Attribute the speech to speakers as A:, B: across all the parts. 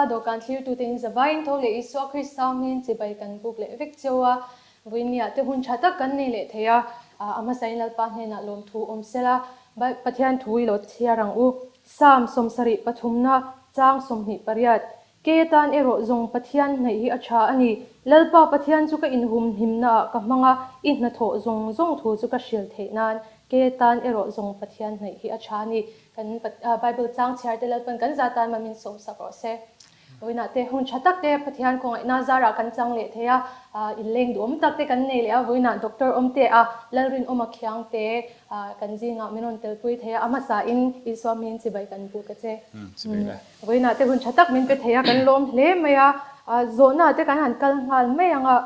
A: Lalpa dawhkan thlirtute in zavaiin tho leh Isua Krista hmingin chibai kan buk leh vek cheu a, vawinia te hun tha tak kan nei leh thei a, a hmasain Lalpa hnenah lawmthu awm sela, Pathian thu i lo chhiar ang u. Psalm 70 pathumna chang 28, Kei atan erawh zawng Pathian hnaih hi a tha a ni. Lalpa Pathian chu ka inhumhimnaah ka hmang a, i hnathawh zawng zawng thu chu ka hril theih nan. Kei atan erawh zawng Pathian hnaih hi a tha a ni. Kan Bible chang chhiar te Lalpan kan za tan mamin sawmsak rawh se. Vawiinah te hun tha tak te Pathian khawngaihna zarah kan chang leh thei a, inleng duhawm tak te kan nei leh a, vawiinah Doctor Awmtea, Lalrinawma Khiangte kan zingah min rawn telpui thei a, a hmasain Isua hmingin chibai kan buk a che. Vawiinah te hun tha tak min pe thei a, kan lawm hle mai a, zawhna te kan han kal nghal mai ang a,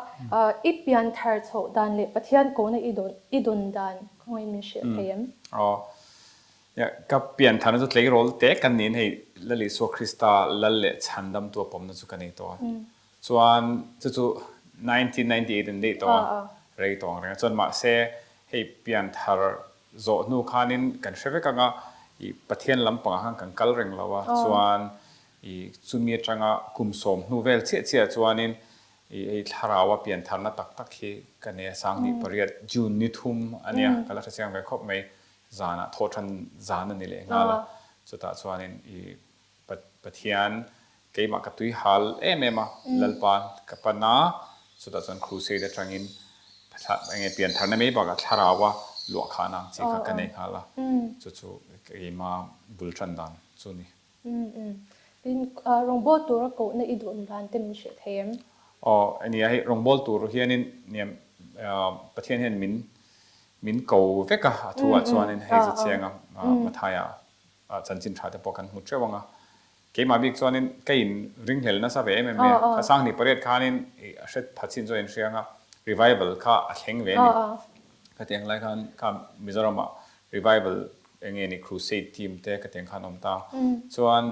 A: i pian thar chhoh dan leh Pathian kohna i dawn i dawn dan khawngaih min hrilh thei em?
B: Aw, ka pian tharna chu tleirawl te kan niin hei Lal Isua Krista lal leh chhandamtu a pawmna chu ka nei tawh a, chuan chu chu 1998 an daih tawh a, rei tawh ang reng a, chuan mahse hei pian thar Zawh hnu khanin kan hre vek ang a, i Pathian lampangah khan kan kal reng lo a, chuan i chumi atanga kum sawm hnu vel chiah chiah chuanin i hei thlaraua piantharna tak tak hi ka nei a, 2008 June ni thum a nia, ka la hre chiang ve khawp mai, zanah thawhṭhan zan a ni leh nghal a, chutah chuanin i Pathian keimah ka tui hal em em a, Lalpa ka pan a, chutah chuan crusade atangin enge piantharna mai bakah thlaraua luah khahna ang chi kha ka nei nghal a, chu chu keima bul tan dan chu a ni.
A: Tin, rawngbawl tura kohna i duh dan te min hrilh thei em?
B: Aw, ania hei rawngbawl tur hianin Pathian hian min min ko vek a, a thuah chuanin hei chu chiang a, Mathaia Ah chanchin tha te pawh kan hmu teuh ang a, keimah bik chuanin ka in ringhlel nasa ve em em mai a, ka 2008 khanin i a hre pha chin chuan in hria ang a, revival kha a thleng ve a ni. Ka ti ang lai khan kha Mizoram ah revival eng nge ni crusade team te ka ti ang khan awm ta, chuan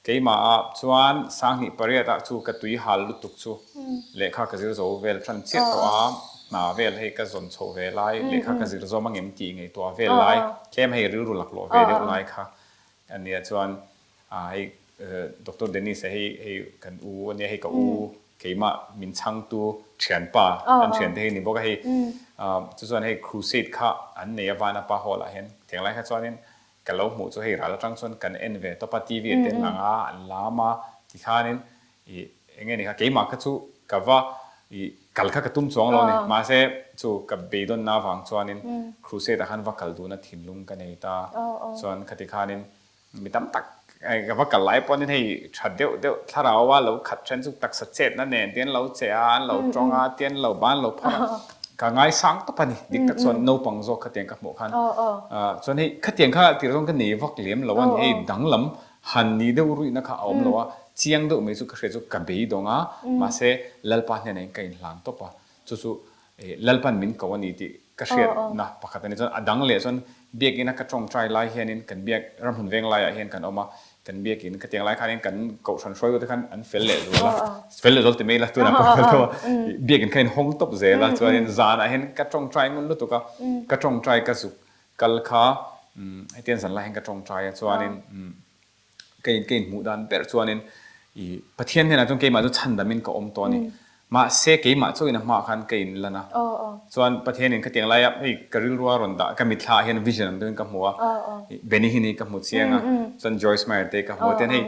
B: Keimah ah chuan 2008 ah chu ka tui hal lutuk chu lehkha ka zir zo vel tan chiah tawh a, hna vel hei ka zawn chhoh ve lai, lehkha ka zir zawm angem tih ngaihtuah vel lai, tlem hei rilru laklawh ve deuh lai kha a nia chuan hei Doctor Dennis a hei hei kan u a nia hei ka u keimah min chhangtu thianpa kan thiante hei ni bawk a hei chu chuan hei crusade kha an nei a Vanapa hall ah hian tiang lai kha chuanin Ka lo hmuh chu hei ral atang chuan kan en ve tawp a, TV ah te an lang a, an lam a, tikhanin ih eng nge ni kha keimah kha chu ka va ih kal kha ka tum chuang lo a ni, mahse chu ka beidawnna avang chuanin crusade ah khan va kal duhna thinlung ka nei ta, chuan khati khanin mi tam tak ka va kal lai pawhin hei tha deuh deuh thlarau a lo khat then chu taksa chetna nen te an lo che a, an lo tawng a, te an lo ban lo phawrh a. Ka ngaisang tawp a ni, dik tak chuan naupang zawk khatiang ka hmuh khan chuan hei khatiang kha tirh zawng ka nei vak lem lo a ni, hei danglam han ni deuh ruihna kha a awm lo a, chiang deuh mai chu ka hria chu ka beidawng a, mahse Lalpa hnenah in ka inhlan tawp a, chu chu Lalpan min ko a ni tih ka hriatna pakhat a ni. Chuan a dang leh chuan biakina ka tawngtai lai hianin kan biak ramhmun veng laiah hian kan awm a, Kan biakin ka tiang lai khanin kan kohhran hruaitu te khan an fel leh zual a, fel leh zual ti mai ila tunah pawh fel tho a, biakin kha in hawng tawp zel a, chuanin zanah hian ka tawngtai ngun lutuk a, ka tawngtai ka zuk kal kha hetiang zan lai hian ka tawngtai a, chuanin ka in ka inhmuh dan ber chuanin i Pathian hnenah chuan keimah chu chhandamin ka awm tawh a ni. Mahse keimah chauhin a hmaah khan ka in lan a, chuan Pathianin khatiang laia hei ka rilrua rawn dah ka mitthla ah hian vision ang deuhin ka hmu a, Benny Hinn hi ka hmu chiang a, chuan Joyce Meyer te ka hmu a, tian hei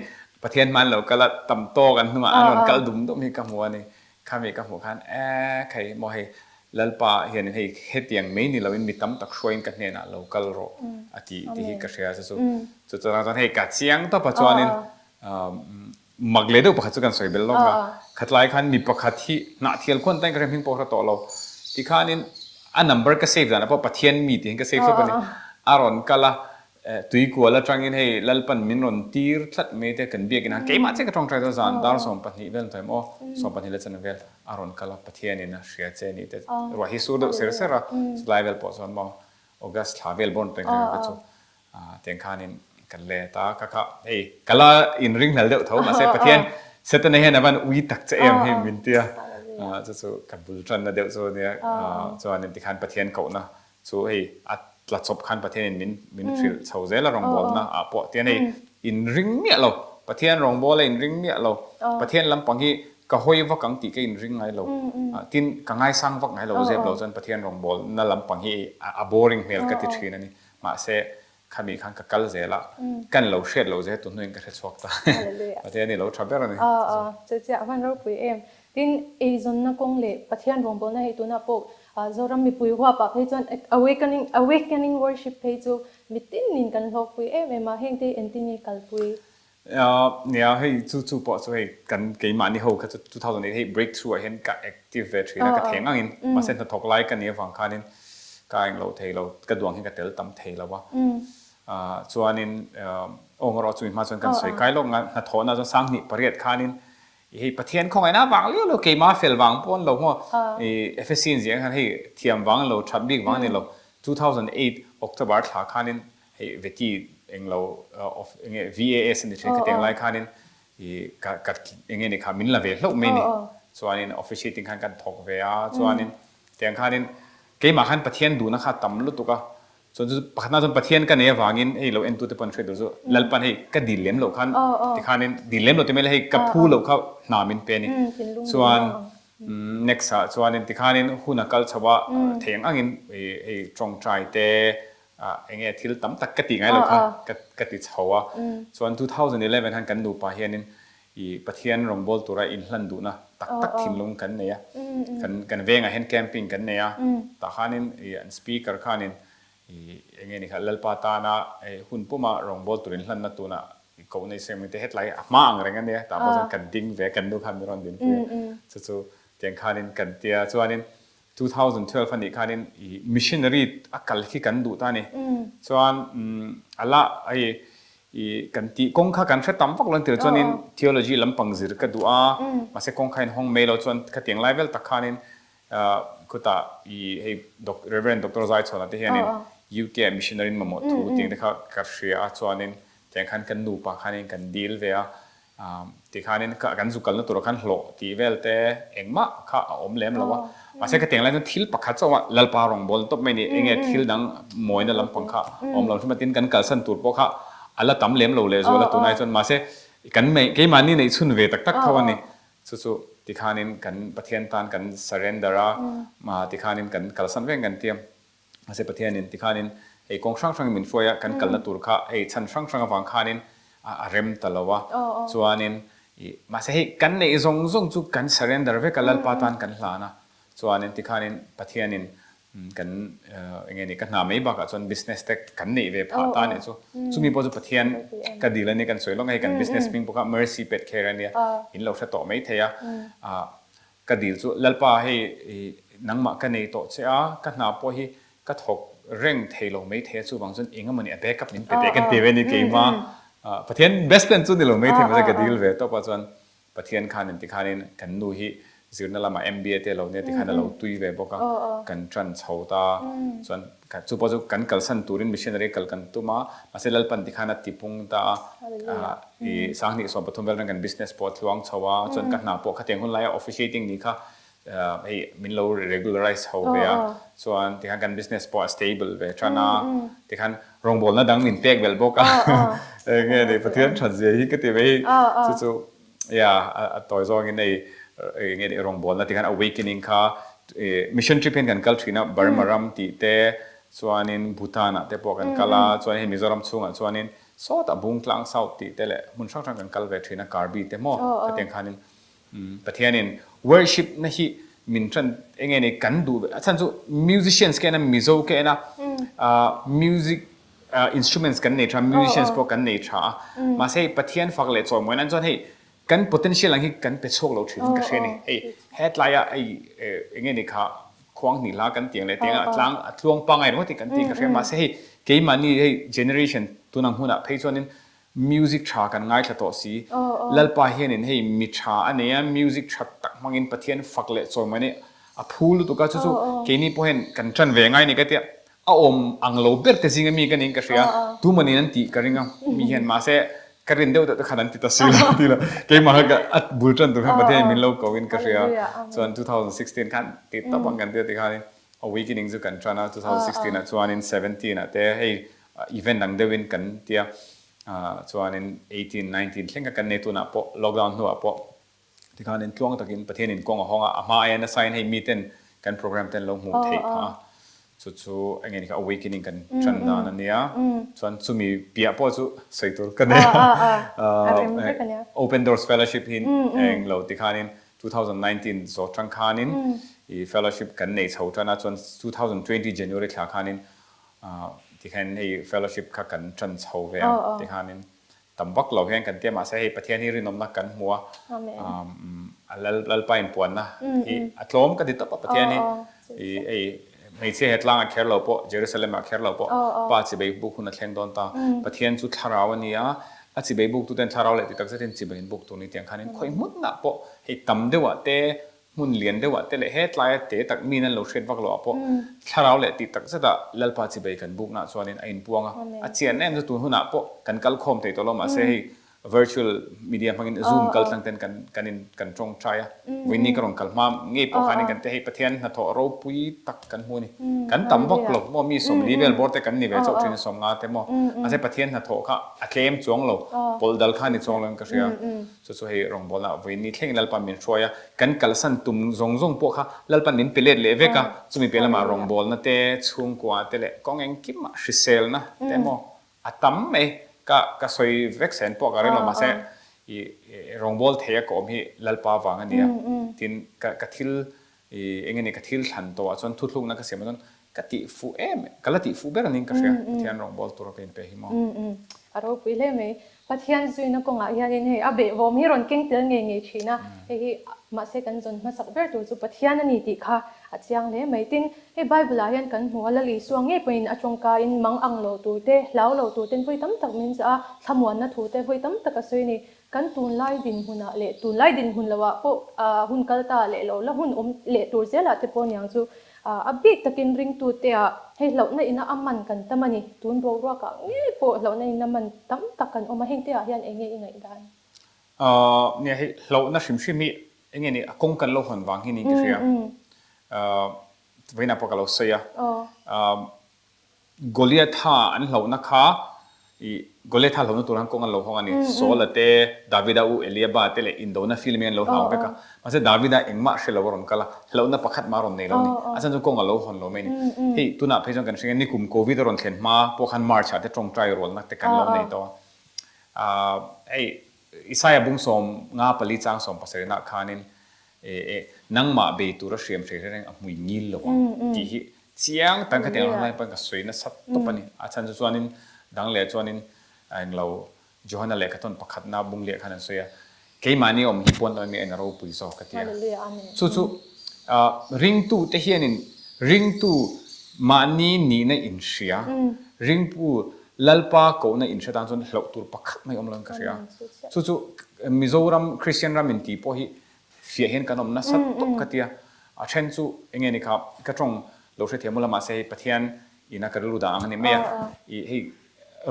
B: Pathian hma an lo kal a, tam tawk an hnungah an rawn kal dum dum hi ka hmu a ni, khami ka hmuh khan ee khai maw hei Lalpa hianin hei hetiang mai ni loin mi tam tak hruaiin ka hnenah lo kal rawh a ti tih hi ka hria chu chu chuan hei ka chiang tawp a chuanin Mak leh deuh pakhat chu kan sawi bel lawk a, khatlai khan mi pakhat hi hnahthial khuan tain ka hre hming pawh hre tawh lo. Tikhanin a number ka save danah pawh Pathian mi tiin ka save thlawp a ni. A rawn kal a, tuikual atangin hei Lalpan min rawn tir tlat mai te kan biakin a, keimah chiah ka tawngtai chuan zan dar 12 vel tawh em aw, 12 leh chan vel a rawn kal a, Pathianin a hria che ni te ruah hi sur deuh ser ser a, chulai vel pawh chuan maw August thla vel bawrn tawh in ka hria ka chu. Tiang khanin kan let a, ka kha hei ka la inringhlel deuh tho mahse Pathian Setana hian a van ui tak che em hi min tia chu chu ka bul tanna deuh chu ania chuanin tikhan Pathian kohna chu hei a tla chawp khan Pathianin min min hrilh chho zel a rawngbawlna ah pawh tian hei inring miah lo. Pathian rawngbâwl a inring miah lo. Pathian lampang hi ka hawi vak ang tih ka inring ngai lo. Tin, ka ngaisang vak ngai lo zep lo chuan Pathian rawngbâwlna lampang hi a boring hmel ka ti thin a ni. Mahse, khami khan ka kal zel a, kan lo hriat loh zia tu hnuin ka hre chhuak ta. Pathian hi lo tha ber a ni.
A: Chu chiah a hman ropui em. Tin, eizawnna kawng leh Pathian rawngbawlna hei tunah pawh Zoram mipui huapah phei chuan awakening awakening worship phei chu mitinin kan hlawkpui em em a, hengte hi engtin nge kalpui?
B: Nia, hei chu chu pawh chu hei kan keimahni ho kha chu 2008 hei breakthrough ah hian ka active ve thin a, ka theng angin mahse hnathawk lai ka nih avang khanin ka englo thei lo, ka duang hi ka tel tam thei lo a. Chuanin aw erawh chumi hma chuan kan sawi kai lawk nga hnathawhna chuan sanghnih pariat khanin hei Pathian khawngaihna vang liau lo keimah fel vang pawh an lo maw i FSC in ziah khan hei thiam vang lo that bik vang a ni lo 2008 October thla khanin Hei Veti englo of enge VAS a ni thin khatiang lai khanin i ka ka enge ni kha min la ve hlauh mai ni. Chuanin officiating khan kan thawk ve a, chuanin tiang khanin keimah khan Pathian duhna kha a tam lutuk a, chuan chu pakhatna chuan Pathian ka nei avangin hei lo entute pawh an hriat duh chu Lalpan hei ka dil lem loh khan tikhanin dil lem loh ti mai la hei ka phu loh kha hna min pe a ni. Chuan next ah chuanin tikhanin hun a kal chho a, thei ang angin hei tawngtai te Enge thil tam tak ka tih ngai lo kha ka ti chho a. Chuan 2011 khan kan nupa hianin i Pathian rawngbâwl tura inhlan duhna tak tak thinlung kan nei a. Kan kan vengah hian camping kan nei a. Tah khanin i an speaker khanin i enge ni kha Lalpa tana hun puma rawngbâwl tur inhlanna tuna i koh nei seng mite hetlai a hma ang reng a nia. Tah pawh chuan kan ding ve a, kan nu khan min rawn dinpui a. Chu chu tiang khanin kan tia chuanin 2012 a nih khanin i missionary a kal khi kan duh ta a ni. Chuan a la hei i kan tih kawng kha kan hre tam vak lo an ti lo chuanin theology lampang zir ka duh a, mahse kawng kha in hawng mai lo chuan khatiang lai vel tak khanin khutah i hei Reverend Doctor Zaichhawna te hianin UK ah missionary in mamawh thu tih te kha ka hria a chuanin tiang khan kan nupa khanin kan dil ve a. Tikhanin kan zu kalna turah khan hlawh tih vel te engmah kha a awm lem lo a. Mahse ka tiang lai chuan thil pakhat chauh a Lalpa rawngbâwl tawp mai ni. Enge thil dang mawina lampang kha a awm lo. Chumatin kan kalsan tur pawh kha a la tam lem lo lehzual a tunai chuan. Mahse kan mei keimahni neih chhun ve tak tak tho a ni. Chu chu tikhanin kan Pathian tan kan surrender a, tikhanin kan kalsan vek kan ti a. Mahse Pathianin tikhanin hei kawng hrang hrangin min hruai a, kan kalna tur kha hei chhan hrang hrang avang khanin a rem ta lo a. Chuanin ih mahse hei kan neih zawng zawng chu kan surrender vek a, Lalpa tan kan hlan a. Chuanin tikhanin Pathianin kan eng nge ni ka hna mai bakah chuan business te kan neih ve phah ta nih chu. Chumi pawh chu Pathian ka dil a nia kan sawi lawk a, hei kan business hming pawh kha Mercy Pet Care a nia, in lo hre tawh mai thei a. Ka dil chu, Lalpa hei nangmah ka nei tawh che a, ka hna pawh hi ka thawk reng thei lo mai thei a, chuvang chuan eng emawni a backup min pe teh kan ti ve a ni keima Pathian best plan chu ni lo mai thei mahse ka dil ve tawp a chuan Pathian khan inti khanin kan nu hi zirna lamah MBA te lo nia tikhan a lo tui ve bawk a, kan tan chho ta chuan Chu pawh chu kan kalsan turin missionary kal kan tum a, mahse Lalpan tikhan a tipung ta a, i 2013 vel reng kan business pawh a tluang chho a, chuan ka hna pawh khatiang hun laia officiating ni kha hei min lo regularize chho ve a, chuan tikhan kan business pawh a stable ve tan a, tikhan rawngbawlna dang min pek belh bawk a, eng nge ni Pathian that zia hi ka ti ve hi, chu chu Yeah, a tawi zawngin hei eng nge ni rawngbawlna tikhan awakening kha mission trip hian kan kal thin a, Burma ram tih te chuanin Bhutan ah te pawh kan kal a, chuan hei Mizoram chhungah chuanin sawtah Bungtlang South tih te leh hmun hrang hrang kan kal ve thin a, Karbi te maw khatiang khanin Pathianin worship na hi min tan eng nge ni kan duh ve a chhan chu musicians ka en a Mizo ka en a music instruments kan nei tha musicians pawh kan nei tha a mahse hei Pathian fak leh chawimawi nan chuan hei kan potential ang hi kan pe chhuak lo thin ka hria ni hei hetlai ah hei eng nge ni kha khuang hnih hla kan tiang leh tiang a tlang a tluang pangai ringawt hi kan tih ka hria mahse hei keimahni hei generation tunang hunah phei chuanin music tha kan ngaithla tawh si Lalpa hianin hei mi tha a nei a music tha tak hmangin Pathian fak leh chawimawi nei a phu lutuk a chu chu keini pawh hian kan tan ve ngai ni ka tia A awm ang lo ber te zinga mi ka niin ka hria, tumanin an tih ka ring a, mi hian mahse ka rin deuh deuh te khan an ti ta si lo ti lo, keimah kha ka a bul tan tur khan Pathian in min lo ko in ka hria, chuan 2016 khan ti tawp ang kan tia tikhanin awakening chu kan tan a, 2016 ah chuanin 17 ah te hei event ang deuhin kan tia. Chuanin 18, 19 thleng kha kan nei tunah pawh lockdown hnuah pawh tikhanin tluang takin Pathianin kawng a hawng a, a hma aia nasa in hei miten kan program te an lo hmuh theih phah a, chu chu enge ni kha awakening kan tan dan a nia, chuan chumi piah pawh chu sawi tur ka nei a, Open Doors Fellowship hi eng lo tikhanin 2019 zawh tang khanin i fellowship kan nei chho tan a, chuan 2020 January thla khanin Tikhian hei fellowship kha kan tan chho ve a, tikhanin tam vak lo hian kan tia mahse hei Pathian hi rinawmna kan hmu a, a Lalpa inpuanna hi a tlawm ka ti tawp a Pathian hi i hei hmeichhia he tlangah kher lo pawh Jerusalem ah kher lo pawh Pa chibei buk hun a thleng dawn ta, Pathian chu thlarau a ni a, a chibei buk tuten thlarau leh ti tak zetin chibei in buk tur ni tiang khanin khawi hmunah pawh hei tam deuhah te Hmun lian deuhah te leh hetlaia te tak min an lo hriat vak loh ah pawh thlarau leh tih tak zetah Lalpa chibei kan buknaah chuanin a inpuang a. A chian em chu tun hunah pawh kan kal khawm thei tawh lo mahse hei virtual media hmangin zoom kal tlang ten kan kan in kan tawngtai a. Vawiin ka rawn kal hma ngei pawh khanin kan te hei Pathian hnathawh ropui tak kan hmu a ni. Kan tam vak lo maw mi 40 vel bawr te kan ni ve chauh thin a 50 te maw. Mahse Pathian hnathawh kha a tlem chuang lo pawlh dal kha a ni chuang lo in ka hria. Chu chu hei rawngbawlna vawiin thlengin Lalpa min hruai a, kan kalsan tum zawng zawng pawh kha Lalpan min pe let leh vek a, chumi piah lamah rawngbawlna te, chhungkua te leh kawng engkimah hriselna te emaw a tam mai. Ka ka sawi vek sen pawh ka ring lo mahse i rawngbâwl thei a ka awm hi Lalpa vang a ni a, tin ka ka thil i eng nge ka thil thlan tawhah chuan thuthlukna ka siamah chuan ka tih fuh em ka la tih fuh ber anin ka hria Pathian rawngbâwl tura ka inpe hi maw.
A: A ropui hle mai. Pathian zuina kawngah hianin hei a behbawm hi rawn keng tel ngei ngei thin a, hei hi mahse kan zawn hmasak ber tur chu Pathian a ni tih kha a chiang hle mai. Tin, hei Bible ah hian kan hmu a, Lal Isua ngei pawhin a tawngkain mang ang lo tur te, hlau lo tur ten vawi tam tak min chah a, thlamuanna thu te vawi tam tak a sawi a ni. Kan tunlai dinhmunah leh tunlai dinhmun loah pawh hun kal ta leh lo la hun awm leh tur zelah te pawh niang chu a bik takin ringtute ah hei hlauhna ina a man kan tam a ni. Tun boruakah ngei pawh hlauhna ina man tam tak kan awm a, hengte ah hian eng nge i ngaihdan?
B: Nia hei hlauhna hrim hrim hi eng nge ni a kawng kan lo hawn vang hi niin ka hria. Vawiinah pawh ka lo sawi a. Goliatha an hlauhna kha i Goliatha hlauhna tur khan kawng an lo hawng a ni. Saul-a te, Davida u Eliaba te leh indona film hi an lo hlau vek a. Mahse Davida engmah hre lo a rawn kal a, hlauhna pakhat mah a rawn nei lo a ni. A chhan chu kawng a lo hawn lo mai a ni. Hei tunah phei chuan kan hre nge nikum Covid a rawn thlen hma pawh khan March ah te tawngtai rualna te kan lo nei tawh a. Hei Isaia bung 54 chang 70 nah khanin nangmah bei tura hriam hrei reng a hmui ngil lo ang tih hi Chiang tan kha tiang lai pawn ka sawi nasa tawp a ni. A chhan chu chuanin dang leh chuanin englo Johana lehkha tawn pakhatna bung leh khan an sawi a, keimahni awm hi pawn lawm mi en a ropui zawk ka ti a. Chu chu ringtu te hianin ringtu mahni nihna inhria, ringpu Lalpa kohna inhre tan chuan hlauh tur pakhat mai awm lo in ka hria. Chu chu Mizoram Kristian ram intih pawh hi Fiah hian kan awm nasa tawp ka tia, a then chu eng nge ni kha ka tawng lo hrethiam ula mahse hei Pathian ina ka rilru dah ang a ni mai a, i hei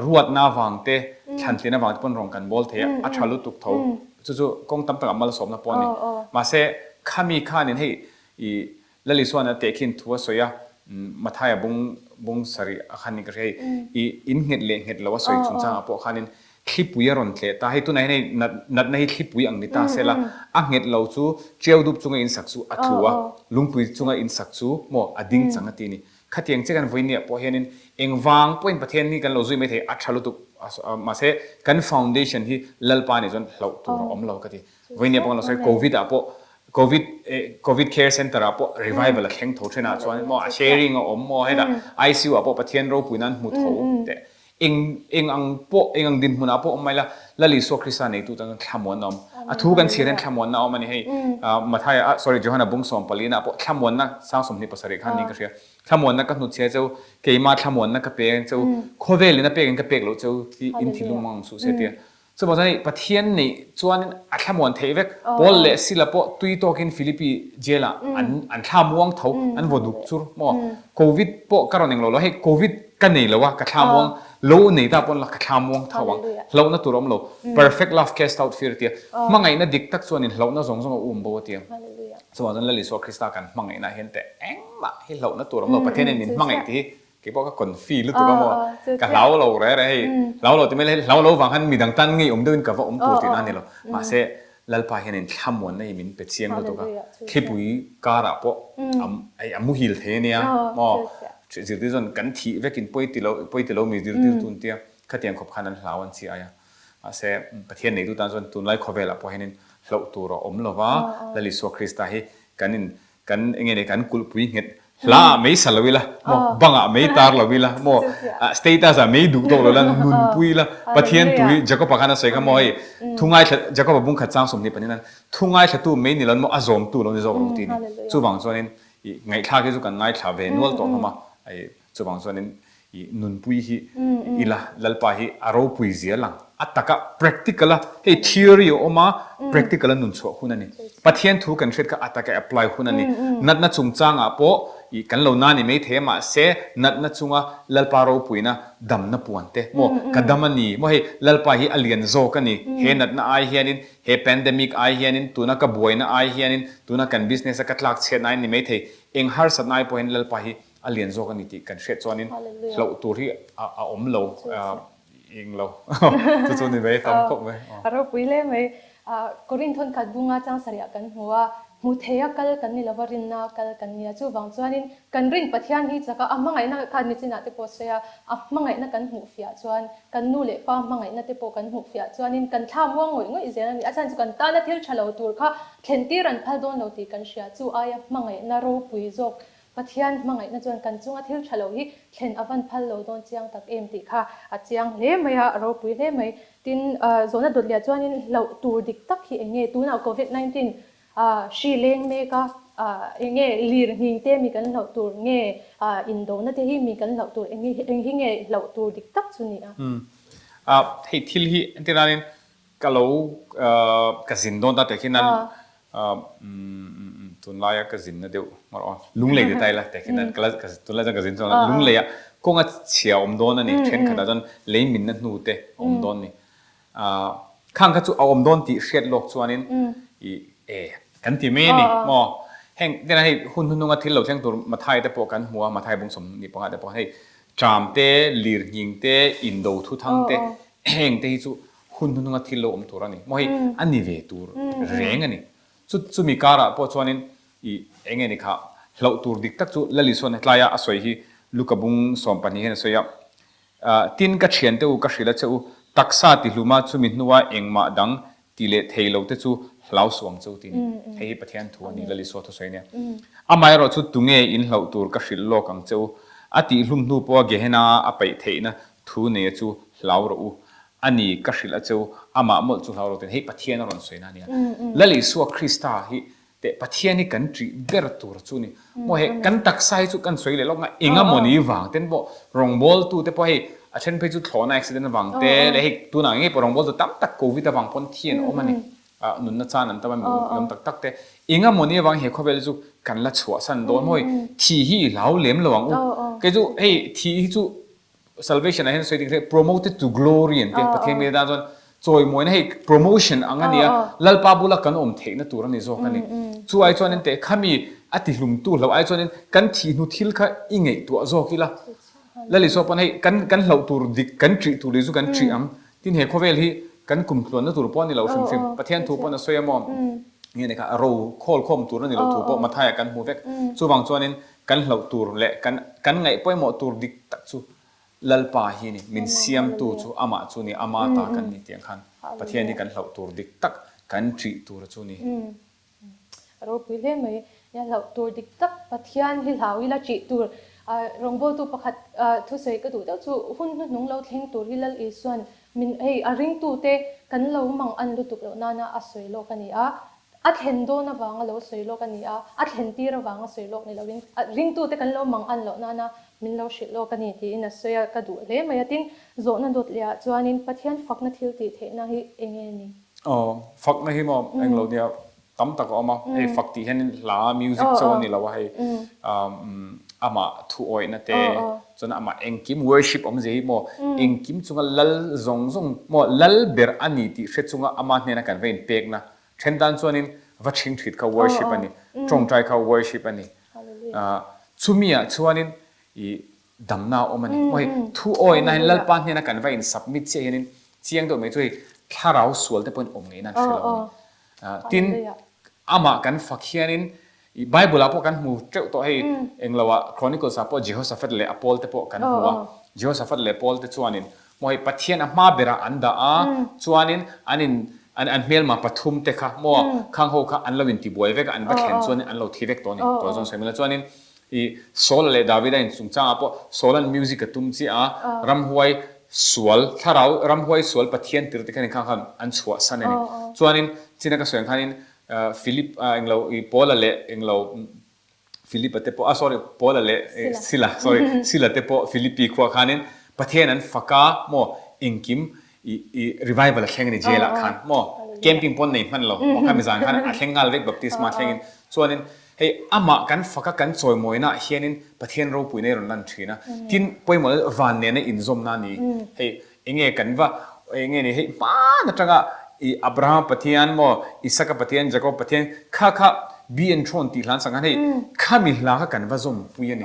B: ruatna avang te thlantlin avang te pawn rawn kan bawl thei a, a tha lutuk tho, chu chu kawng tam takah malsawmna pawh a ni. Mahse khami khanin hei i Lali chuan a tehkhin thu a sawi a, Mathaia bung bung sarih a khan in ka hria hei, i in nghet leh nghet lo a sawi chungchangah pawh khanin thlipui a rawn tleh ta, hei tunah hian hei nat natna hi thlipui ang ni ta sela, a nghet lo chu tiau dup chunga in sak chu a tlu a, lungpui chunga in sak chu maw a ding chang a ti a ni. Khatiang che kan vawinia pawh hianin engvang pawhin Pathian hi kan lo zui mai thei, a tha lutuk mahse kan foundation hi Lalpa nih chuan hlauh tur a awm lo ka ti. Vawinia pawh kan lo sawi Covid ah pawh Covid Covid care center ah pawh revival a thleng tho thin ah chuan maw a sharing a awm maw hetah ICU ah pawh Pathian ropui nan hmu tho teh eng eng ang pawh eng ang dinhmun ah pawh awm mai la Lal Isua Krista neitu tan chuan thlamuanna a awm a thu kan chhiar hian thlamuanna a awm a ni hei Mathaia ah sorry Johana bung 14 ah pawh thlamuanna sang 27 khan niin ka hria thlamuanna ka hnutchhia cheu keima thlamuanna ka pe cheu khawvel in a pek in ka pek loh cheu hi in thinlung mang ang suh se tia Chuvang chuan hei Pathian neih chuanin a thlamuan theih vek. Paul leh Sila pawh tui tawkin Philippi jail ah an an thla muang tho, an vaw duk chur maw. Covid pawh ka rawn englo lo, hei Covid ka nei lo a, ka thla muang lo nei ta pawn la ka thla muang tho ang, hlauhna tur a awm lo. Perfect love cast out fear tia hmangaihna dik tak chuanin hlauhna zawng zawng a um bo a ti ang. Chuvang chuan Lal Isua Krista kan hmangaihna ah hian teh engmah hi hlauhna tur a awm lo, Pathianin min hmangaih tih hi. Keipawh ka confi lutuk a maw, ka hlau lo reh reh hei, hlau lo ti mai la hei hlau lo vang khan midang tan ngei awm deuhin ka va awm tur tihna a ni lo. Mahse Lalpa hianin thlamuanna hi min pe chiang lutuk a, thlipui karah pawh hei a muhil thei a nia maw, zirtir chuan kan thih vekin pawi ti lo pawi ti lo mi zirtir tu an tia, khatiang khawp khan an hlau an chi ai a. Mahse Pathian neitu tan chuan tunlai khawvelah pawh hianin hlauh tur a awm lo va, Lal Isua Krista hi kan in Kan enge ni kan kulhpui nghet hla ah mei sa lo ila maw bang ah mei tar lo ila maw status ah mei duh tawk lo ila nunpui ila Pathian tu hi Jacob-a khan a sawi kha maw hei thu ngaithla Jacob-a bung khat chang 22 nan thu ngaithla tu mei ni lo maw a zawm tu lo ni zawk ro ti ni chuvang chuanin i ngaihthlak hi chu kan ngaithla ve nual tawh hlawm a chuvang chuanin I nunpui hi ila Lalpa hi a ropui zia lang. A taka practical a, hei theory a awm a, practical a nun chhuah hun a ni. Pathian thu kan hriat kha a taka apply hun a ni. Natna chungchangah pawh i kan lo na ni mai thei a, mahse natna chunga Lalpa ropuina damna puan te maw ka dam a ni maw hei Lalpa hi a lian zawk a ni. He natna ai hianin, he pandemic ai hianin, tuna ka buaina ai hianin, tuna kan business a ka tlak chhiatna ai ni mai thei. Eng harsatna ai pawhin Lalpa hi A lian zawk a ni tih kan hriat chuanin hlauh tur hi a awm lo eng lo chu chu ni mai tam khawp mai.
A: A ropui hle mai. Korin thawnkhat bunga changsarih kan hmu a, hmu thei a kal kan ni lova rinna a kal kan ni a, chuvang chuanin kan rin Pathian hi chaka a hmangaihna kha nichinah te pawh sawi a, a hmangaihna kan hmuh fiah chuan kan nu leh pa hmangaihna te pawh kan hmuh fiah chuanin kan thla muang ngawih ngawih zel a ni. A chhan chu kan tana thil tha lo tur kha thlen tir an phal dawn lo tih kan hria, chu aia hmangaihna ropui zawk Pathian hmangaihna chuan kan chunga thil tha lo hi thlen a van phal lo dawn chiang tak em tih kha a chiang hle mai a, a ropui hle mai. Tin, zawhna dawtliah chuanin hlauh tur dik tak hi eng nge? Tunah Covid 19 hri leng mek a, eng nge lir nghing te mi kan hlauh tur nge, indona te hi mi kan hlauh tur eng eng hi nge hlauh tur dik tak chu ni a?
B: Hei thil hi entir nanin Ka lo ka zin dawn ta teh khian tunlaia ka zinna deuh ngawr aw lunglei ti ta ila teh khian ka la tunlai chuan ka zin chuang lo lungleia kawnga chhia a awm dawn a ni thenkhatah chuan lei minna hnu te a awm dawn a ni khang kha chu a awm dawn tih hriat lawk chuanin i e kan ti mai a ni maw heng tena hei hun hnuhnunga thil lo thleng tur Mathai te pawh kan hmu a Mathai bung 25 te pawh hei ṭam te lirnghing te indo thuthang te heng te hi chu Hun hnunga thil lo awm tur a ni. Maw hei a ni ve tur reng a ni. Chu chumi karah pawh chuanin i eng nge ni kha hlauh tur dik tak chu Lali sawn hetlaia a sawi hi Luka bung 12 hian a sawi a, Tin ka thiante u ka hrilh a che u, taksa ti hluma chumi hnua engmah dang ti leh thei lo te chu hlau suh ang che u ti ni. Hei hi Pathian thu a ni, Lali saw thusawi a nia. Amaherawh chu tunge in hlauh tur ka hrilh lawk ang che u, a tihhlum hnu pawha Gehenna a paih theihna thu neia chu hlau rawh u. A ni, ka hrilh a cheu, amah mawlh chu hlau lo ten hei Pathian a rawn sawi na a nia. Lal Isua Krista hi teh Pathian hi kan ṭih ber tur chu ni. Maw hei kan taksa hi chu kan sawi leh lawk nga eng a mawni vang ten pawh rawngbawltu te pawh hei a then phei chu thlawhna accident avang te leh hei tunah ngei pawh rawngbawltu tam tak covid avang pawn thi an awm a ni. Nunna chan an tam a mi awm tak tak te. Eng a mawni avang he khawvel chu kan la chhuahsan dawn maw hei thi hi i hlau lem lo ang u. Kei chu hei thi hi chu Salvation ah hian sawi ding hle promoted to glory an ti a, Pathian mite tan chuan chawimawina hei promotion ang a ni a, Lalpa bula kan awm theihna tur a ni zawk a ni. Chu ai chuanin teh khami a tihlumtu hlo ai chuanin kan thih hnu thil kha i ngaihtuah zawk ila. Lal Isua pawn hei kan kan hlauh tur dik kan ṭih tur leh chu kan ṭih ang. Tin he khawvel hi kan kum tluanna tur pawh a ni lo hrim hrim. Pathian thu pawn a sawi a maw? Nge ni kha ro khawl khawm tur a ni lo thu pawh Mathai ah kan hmu vek. Chuvang chuanin Kan hlauh tur leh kan kan ngaih pawimawh tur dik tak chu Lalpa hi ni, min siamtu chu amah chu ni, ama ta kan ni tih ang khan Pathian hi kan hlauh tur dik tak, kan ṭih tur chu ni.
A: Ropui hle mai. Nia hlauh tur dik tak Pathian hi hlau ila ṭih tur. Rawngbawltu pakhat thusawi ka duh deuh chu hun hnuhnung lo thleng tur hi Lal Isuan min hei a ringtute kan lo mang an lutuk loh nana a sawi lawk a ni a. A thlen dawn avanga lo sawi lawk a ni a, a thlen tir avanga sawi lawk ni loin a ringtute kan lo mang an loh nana min lo hrilh lawk a ni tiin a sawi a, ka duh hle mai a. Tin, zawhna dawt lehah chuanin Pathian fakna thil tih theihna hi eng nge ni?
B: Aw, fakna hi maw eng lo nia tam tak a awm a, hei fak tih hianin hla, music chauh a ni lo a, hei amah thu awihna te, chuan amah engkim worship awmzia hi maw engkim chunga lal zawng zawng maw lal ber a ni tih hre chunga ama hnena kan va inpekna Then tan chuanin va ṭhing ṭhit kha worship a ni, ṭawngṭai kha worship a ni. Chumi ah chuanin i damna a awm a ni. Maw hei thu awihna hian Lalpa hnena kan va in submit chiah hianin chiang deuh mai chu hei thlarau sual te pawhin awm ngeiin an hre lo a ni. Tin, amah kan fak hianin i Bible ah pawh kan hmu teuh tawh hei englo ah Chronicles ah pawh Jehoshaphat leh a pawl te pawh kan hmu a. Jehoshaphat leh pawl te chuanin maw hei Pathian a hma berah an dah a, chuanin an in an hmelma pathum te kha maw khang ho kha an lo intibuai vek a, an va thlen chuanin an lo thi vek tawh a ni. Tawh zawng sawi mai la chuanin I Saul leh Davida in chungchangah pawh Saula'n music a tum chiah a, ramhuai sual, thlarau ramhuai sual Pathian tir te khan inkhang khan an chhuahsan a ni. Chuanin china ka sawi ang khanin Philip englo i Paula leh englo Philipa te pawh, ah sorry Paula leh Sila, sorry Sila te pawh Philippi khuah khanin Pathian an fak a maw engkim I i revival a thleng a ni jail ah khan maw camping pawn nei hman lo maw khami zan khan a thleng nghal vek baptisma thlengin chuanin hei amah kan faka kan chawimawina ah hianin Pathian ropuina i rawn lan thin a tin pawimawh na van nena inzawmna a ni hei enge kan va enge ni hei hman atanga i Abrahama Pathian maw Isaka Pathian Jacob Pathian kha kha be enthroned tih hlan sak khan hei khami hla kha kan va zawmpui a ni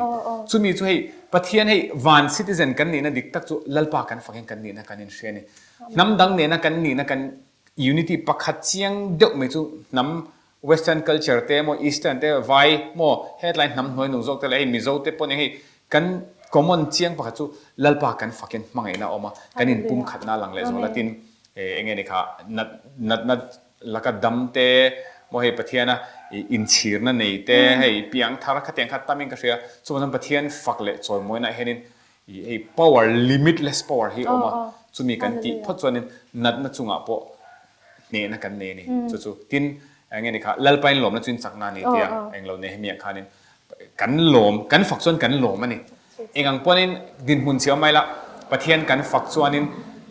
B: chumi chu hei Pathian hei van citizen kan nihna dik tak chu Lalpa kan fak hian kan nihna kan inhria a ni. Hnam dang nena kan nihna kan unity pakhat chiang deuh mai chu hnam western culture te emaw eastern te vai maw hetlai hnam hnuai nung zawk te leh hei Mizo te pawh nia hei kan common chiang pakhat chu Lalpa kan fak hian hmangaihna a awm a, kan inpumkhatna a lang leh zual a tin enge ni kha nat natna Laka dam te, maw hei Pathiana inchhirna nei te, hei piang thar khatiang kha tamin ka hria. Chuvang chuan Pathian fak leh chawimawina ah hianin hei power, limitless power hi a awm a, chumi kan tih phawt chuanin natna chungah pawh hnehna kan nei a ni. Chu chu tin eng nge ni kha Lalpain lawmna chu in chakna a ni tia englo Nehemiah khanin Kan lawm, kan fak chuan kan lawm a ni. Eng ang pawhin dinhmun chhiau mai la, Pathian kan fak chuanin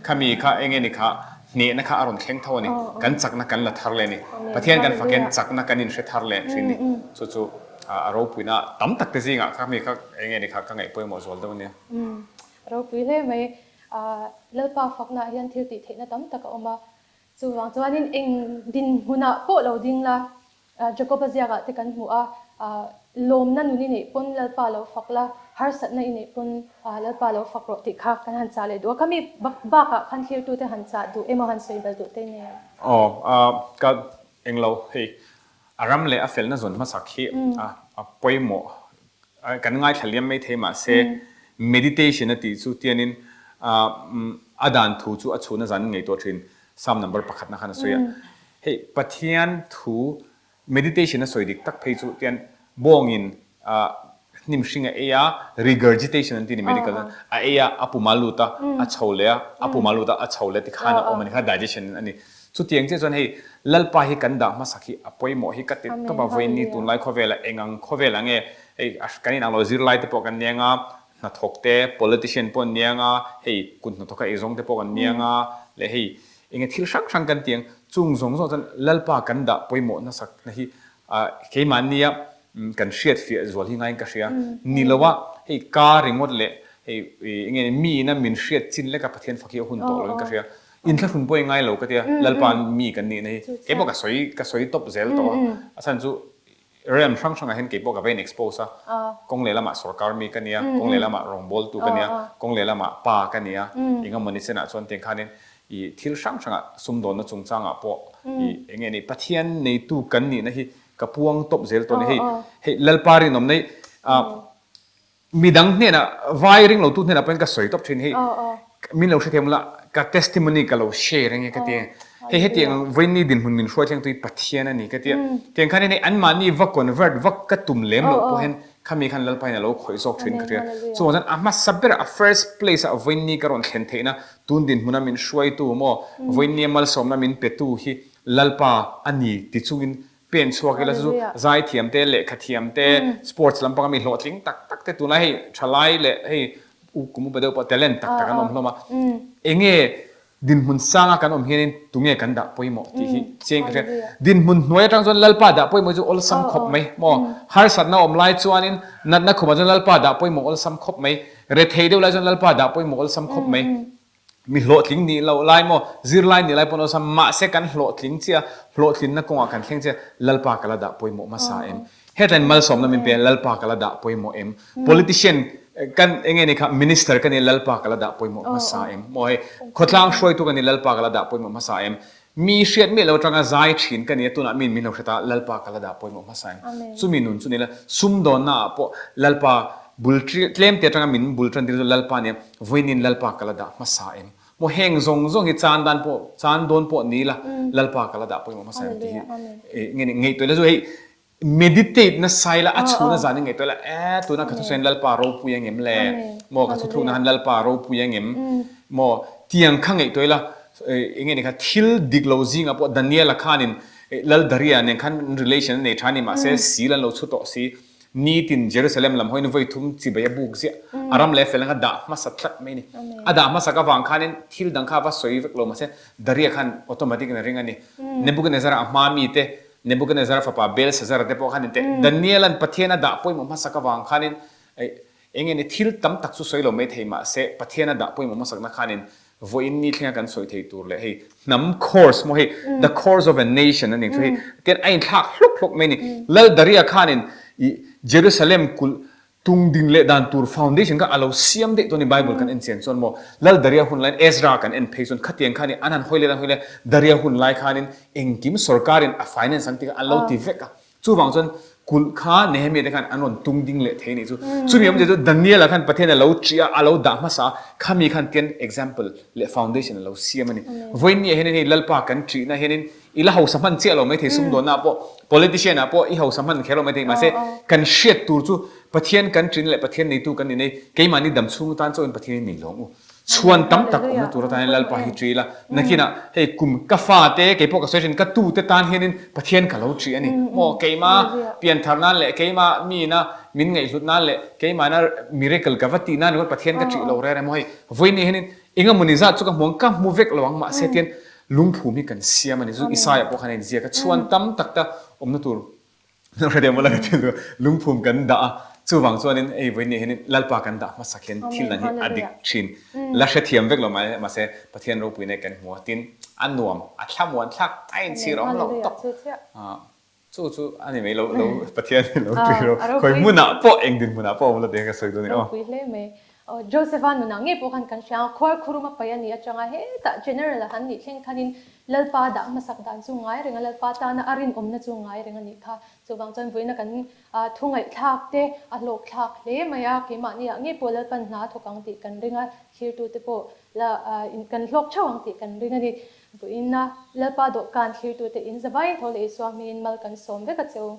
B: khami kha eng nge ni kha hnehna kha a rawn thleng tho a ni. Kan chakna kan la thar leh a ni. Pathian kan fak hian chakna kan inhre thar leh thin a ni. Chu chu a ropuina tam tak te zingah khami kha eng nge ni kha ka ngaih pawimawh zual deuh a nia.
A: Ropui hle mai. Lalpa faknaah hian thil tih theihna tam tak a awm a. Chuvang chuanin eng dinhmunah pawh lo ding la, Jakoba ziakah te kan hmu a, lawmna nun i neih pawn Lalpa lo fak la, harsatna i neih pawn Lalpa lo fak rawh tih kha kan han chah leh duh a. Khami bakah khan thlirtute han chah duh emaw han sawi bel duh te nia.
B: Aw, ka englo hei a ram leh a felna zawn hmasak hi a pawimawh kan ngaithla liam mai thei mahse meditation a tih chu tianin a dan thu chu a chhuna zan ngaihtuah thin Psalm number pakhatna khan a sawi a. Hei Pathian thu meditation a sawi dik tak phei chu tian bawngin hnim hring a ei a, regurgitation an ti ni medical chuan, a ei a, a pum a lut a, a chho leh a, a pum a lut a, a chho leh tikhan a awm a ni kha digestion a ni. Chutiang chiah chuan hei Lalpa hi kan dah hmasak hi a pawimawh hi ka ti tawp a, vawiin tunlai khawvelah eng ang khawvel ang nge hei kan inang lo zirlai te pawh kan nia nga, hnathawk te, politician pawh an nia nga, hei kut hnathawk a eizawng te pawh kan nia nga leh hei Enge thil hrang hrang kan ti ang, chung zawng zawng chuan Lalpa kan dah pawimawh hnasak na hi keimahnia kan hriat fiah zual hi ngaiin ka hria. Ni lo a, hei ka ringawt leh hei enge mi ina min hriat chin leka Pathian fak hi a hun tawh loin ka hria. Inthlahrun pawh i ngai lo ka tia, Lalpa mi kan nihna hi keipawh ka sawi ka sawi tawp zel tawh a, a chhan chu Realm hrang hrangah hian keipawh ka va in expose a, kawng leh lamah sorkar mi ka nia, kawng leh lamah rawngbawltu ka nia, kawng leh lamah pa ka nia, engemaw ni chenah chuan tiang khanin i thil hrang hrangah sumdawnna chungchangah pawh i enge ni Pathian neitu kan nihna hi ka puang tawp zel tawh a ni. Hei hei Lalpa rinawmna hi Midang hnenah vai ring lo tu hnenah pawhin ka sawi tawp thin hi min lo hrethiam ula ka testimony ka lo share ange ka ti hei hetiang vawiinni dinhmun min hruai thleng tu hi Pathian a ni ka ti a tiang khan hei anmahni va convert va ka tum lem loh pawh hian khami khan Lalpa in a lo khawih zawk thin ka hria chuvang chuan a hmasa ber a first place ah vawiinni ka rawn thlen theihna tun dinhmuna min hruaitu maw vawiinnia malsawmna min petu hi Lalpa a ni ti chungin Pen chhuak ila chu zaithiam te, lehkha thiam te, sports lampanga mi hlawhtling tak tak te tunlai hei thalai leh hei u kum upa deuh pawh talent tak tak an awm hlawm a. Enge dinhmun sanga kan awm hianin tunge kan dah pawimawh tih hi chiang ka hria. Dinhmun hnuai atang chuan Lalpa dah pawimawh chu awlsam khawp mai maw? Harsatna awm lai chuanin natna khumah chuan Lalpa dah pawimawh awlsam khawp mai. Rethei deuh lai chuan Lalpa dah pawimawh awlsam khawp mai. Mi hlawhtling nih loh lai maw, zirlai nih lai pawn awlsam, mahse kan hlawhtling chiah, hlawhtlinna kawngah kan thleng chiah, Lalpa ka la dah pawimawh hmasa em? Hetlaiin malsawmna min pe a, Lalpa ka la dah pawimawh em? Politician. kan enge ni kha minister ka ni Lalpa ka la dah pawimawh hmasa em maw hei khawtlang hruaitu ka ni Lalpa ka la dah pawimawh hmasa em mi hriat miah lo atanga zai thin ka ni a tunah min min lo hre ta Lalpa ka la dah pawimawh hmasa em chumi nun chu ni la sumdawnna ah pawh Lalpa bul tlem te atanga min bul tan tir chu Lalpa nia vawiin Lalpa ka la dah hmasa em maw heng zawng zawng hi chan dan pawh chan dawn pawh ni la Lalpa ka la dah pawimawh hmasa em tih hi nge ni ngaihtuah ila chu hei Meditate na sai la, a chhun a zan in ngaihtuah la, eh tuna ka thusawi in Lalpa ropui ang em le? Maw ka thuthlukna han Lalpa ropui ang em? Maw tiang kha ngaihtuah ila, eng nge ni kha thil dik lo zingah pawh Daniela khanin Lal Daria nen khan relation a nei tha a ni mahse sil an lo chhu tawh si, nitin Jerusalem lam hawiin vawi thum chibai a buk ziah, a ram leh fel ang a dah hmasa tlat mai a ni. A dah hmasak avang khanin thil dang kha a va sawi vek lo mahse Daria khan automatic in a ring a ni. Nebuchadnezzar a hma mite Nebuchadnezzar fapa Belshazzar te pawh khan in teh Daniel-a'n Pathian a dah pawimawh hmasak avang khanin eng nge ni thil tam tak chu sawi lo mai thei mahse Pathian a dah pawimawh hmasakna khanin vawiin ni thlenga kan sawi thei tur leh hei hnam course maw hei the course of a nation a ning chu hei tian a inthlak hluk hluk mai a ni. Lal Daria khanin ih Jerusalem kulh Tung ding leh dan tur foundation kha a lo siam daih dawn i Bible kan en chian chuan maw Lal Daria hun laiin Ezra kan en phei chuan khatiang khan i an han hawi let an hawi let Daria hun lai khanin engkim sorkarin a finance ang tih kha an lo ti vek a chuvang chuan kulh kha Nehemia te khan an rawn tung ding leh thei a nih chu chumi awmzia chu Daniela khan Pathian a lo ṭih a a lo dah hmasa a khami khan tian example leh foundation a lo siam a ni vawiin ni ah hianin hei Lalpa kan ṭihna hianin I la hausa hman chiah lo maithei sumdawnna ah pawh politician ah pawh i hausa hman kher lo maithei mahse kan hriat tur chu Pathian kan ṭin leh Pathian neitu kan ni nei keimahni dam chhung atan chauhin Pathian hi nei lawng u. Chhuan tam tak awmna tur atan hian Lalpa hi ṭi ila nakinah hei kum ka fa te kei pawh ka sawi ṭhin ka tu te tan hianin Pathian ka lo ṭi a ni maw keima pianthar nan leh keima mina min ngaihhlut nan leh keimahna miracle ka va tih nan ringawt Pathian ka ṭih lo reng reng maw hei vawiin hianin Engemawni zat chu ka hmu ang, ka hmu vek lo ang, mahse tian lungphum hi kan siam a ni. Chu Isaiah pawh khan a inziak a, chhuan tam tak ta awmna tur hre mawla ka ti chu lungphum kan dah a, chuvang chuanin hei vawiin hianin Lalpa kan dah hmasak hian thil dan hi a dik thin. La hrethiam vek lo mai, mahse Pathian ropuina kan hmu a, tin a nuam, a thlamuan thlak a inchhir awm lo tawp. Chu chu a ni mai lo, lo Pathian hi lo tui ro, khawi hmunah pawh eng dinhmunah pawh awm lo tih ka sawi dawn a ni aw.
A: Ropui hle mai. Joseph-a nunah ngei pawh khan kan hria ang, khuar khuruma pai a nih atanga hetah General a han nih thleng khanin Lalpa dah hmasak dan chu ngai reng a, Lalpa tana a rinawmna chu ngai reng a nih kha. Chuvang chuan vawiina kan thu ngaihthlak te a hlawkthlak hle mai a, keimahniah ngei pawh Lalpan hna a thawk ang tih kan ring a, thlirtute pawh la kan hlawk theuh ang tih kan ring a ni. Vawiina Lalpa dawhkan thlirtute in zavaiin tho leh Isua hmingin mal kan sawm vek a che u.